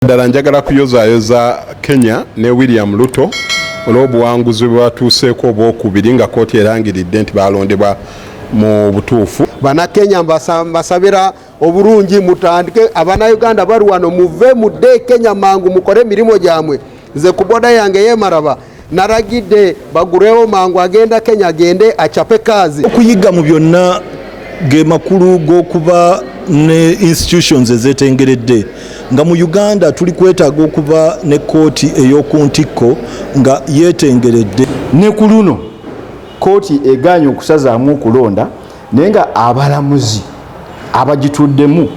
Ddala njagala kuyozaayoza Kenya ne William Ruto olw'obuwanguzi bwe batuuseeko obwokubiri nga kkooti erangiridde nti baalondebwa mu butuufu. Bannakenya mbasabira obulungi, mutandike. Abannayuganda bali wano, muve mudde e Kenya mangu mukole emirimu gyamwe. Nze ku boda yange y'emaraba naragidde bagurewo mangu, agenda Kenya agende acape kazi. Okuyiga mu byonna ge makulu g'okuba ne institutions ezeetengeredde, nga mu Uganda tuli kwetaaga okuba ne kkooti ey'oku ntikko nga yeetengeredde. Ne ku luno kooti egaanye okusazaamu okulonda, naye nga abalamuzi abagituddemu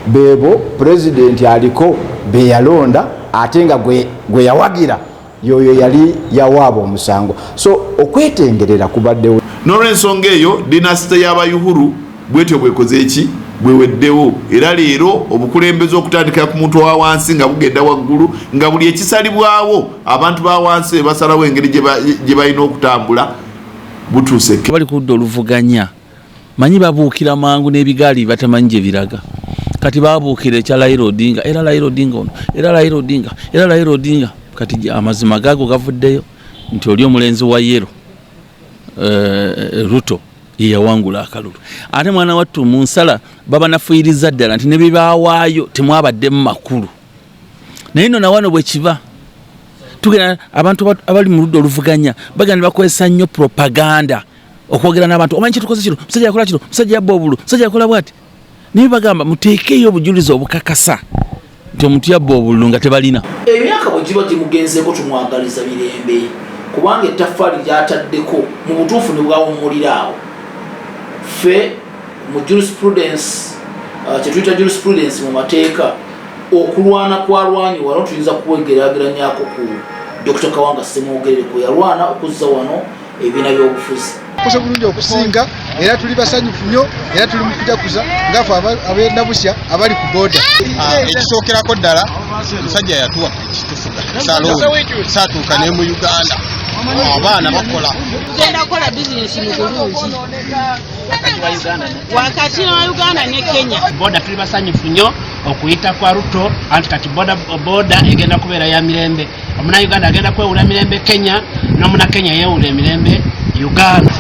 beebo pulezidenti aliko beyalonda, ate nga gwe yawagira yoyo yali yawaaba omusango. So okwetengerera kubaddewo. N'olwensonga eyo, dynasty y'Abayuhuru bwetyo bwekoze eki bweweddewo. Era leero obukulembeze okutandikira ku muntu owa wansi nga bugenda waggulu, nga buli ekisalibwawo abantu ba wansi basalawo engeri gye balina okutambula, butuuse. Bali ku ludda oluvuganya manyi babuukira mangu n'ebigaali batamanyi gye biraga. Kati babuukira ekya Raila Odinga, era Raila Odinga ono, era Raila Odinga, era Raila Odinga. Kati amazima gaago gavuddeyo nti oli omulenzi wa yellow, Ruto, yeyawangula akalulu. Ate mwana wattu mu nsala babanafuyiriza ddala nti ne bye baawaayo temwabaddemu makulu. Naye nno nawano bwe kiba tugenda, abantu abali mu ludda oluvuganya bagenda ne bakozesa nnyo propaganda okwogera n'abantu, "Omanyi kyetukoze kino, musajja yakola kino, musajja yabba obululu, musajja yakola bwati." Naye bagamba muteekeeyo obujulizi obukakasa nti omuntu yabba obululu, nga tebalina. Emyaka bwe giba gimugenzeeko, tumwagaliza mirembe, kubanga ettaffaali lyataddeko mu butuufu ne bwawummulira awo. Ffe mu jurisprudence, kyetuyita jurisprudence mu mateeka, okulwana kwalwanyi wano tuyinza kuwegeraageranyako ku Dr Kawanga Ssemwogerere kwe yalwana okuzza wano ebibiina by'obufuzi. Koze bulungi okusinga, era tuli basanyufu nnyo, era tuli mu kujaguza ngaffe ab'enabusya abali ku boda. Ekisookerako ddala, omusajja yatuwa ekitufuga salooni saatuuka ne mu Uganda abaana bakola. Tugenda kukola bizinesi mu bulungi wakati wa Uganda ne Kenya. Boda tuli basanyufu nnyo okuyita kwa Ruto, anti kati boda egenda kubeera ya mirembe. Omunauganda agenda kwewula mirembe Kenya, n'omunakenya yeewula emirembe Uganda.